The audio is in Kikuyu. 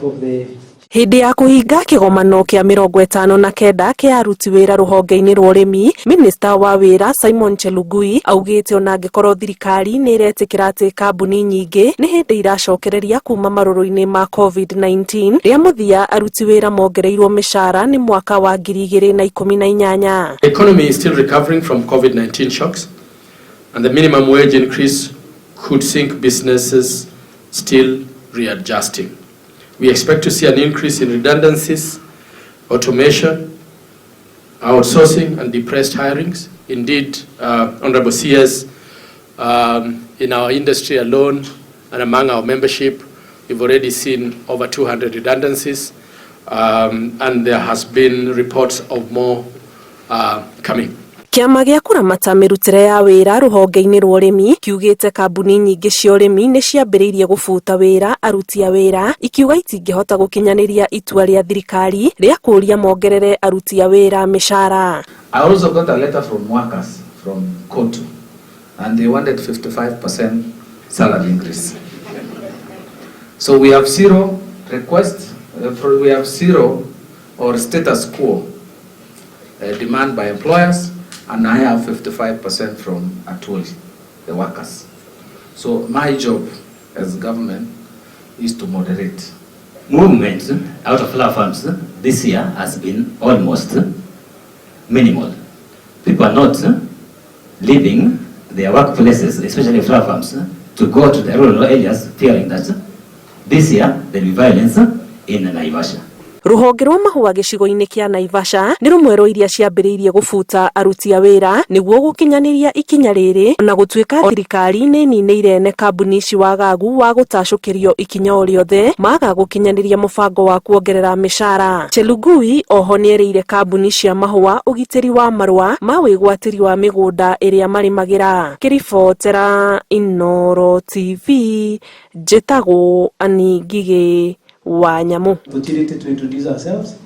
Of the Hĩndĩ ya kũhinga kĩgomano kĩa 59 kĩa aruti wĩra rũhonge-inĩ rwa ũrĩmi, minista wa wĩra Simon Chelugui augĩte ona angĩkorwo thirikari nĩ ĩretĩkĩra atĩ kambuni nyingĩ nĩ hĩndĩ iracokereria kuma marũrũ-inĩ ma COVID-19, rĩa mũthia aruti wĩra mongereirwo mĩcara nĩ mwaka wa 2018. The economy is still recovering from COVID-19 shocks, and the minimum wage increase could sink businesses still readjusting. We expect to see an increase in redundancies, automation, outsourcing, and depressed hirings. Indeed, Honorable CS, in our industry alone and among our membership, we've already seen over 200 redundancies, and there has been reports of more coming. Kĩama gĩa kũramata mĩrutĩre ya wĩra rũhonge-inĩ rwa ũrĩmi kiugĩte kambuni nyingĩ cia ũrĩmi nĩ ciambĩrĩirie gũbuta wĩra aruti a wĩra, ikiuga itingĩhota gũkinyanĩria itua rĩa thirikari rĩa kũũria mongerere aruti a wĩra mĩcara. I also got a letter from workers from COTU, and they wanted 55% salary increase. So we have zero request, we have zero or status quo demand by employers, and I have 55% from Atwoli, the workers. So my job as government is to moderate. Movement out of flower farms this year has been almost minimal. People are not leaving their workplaces, especially flower farms, to go to the rural areas, fearing that this year there will be violence in Naivasha. Rũhonge rwa mahũa gĩcigo-inĩ kĩa Naivasha nĩ rũmwe rwa iria ciambĩrĩirie gũbuta aruti a wĩra nĩguo gũkinyanĩria ikinya rĩrĩ, ona gũtuĩka thirikari nĩ ĩninĩire ene kambuni ici wagagu wa gũtacũkĩrio ikinya o rĩothe maga gũkinyanĩria mũbango wa kuongerera mĩcara. Chelugui oho nĩerĩire kambuni cia mahũa ũgitĩri wa marũa ma wĩgwatĩri wa mĩgũnda ĩrĩa marĩmagĩra. Kĩribotera Inooro TV, njĩtagwo Annie Ngigĩ wa Nyamũ. Opportunity to introduce ourselves.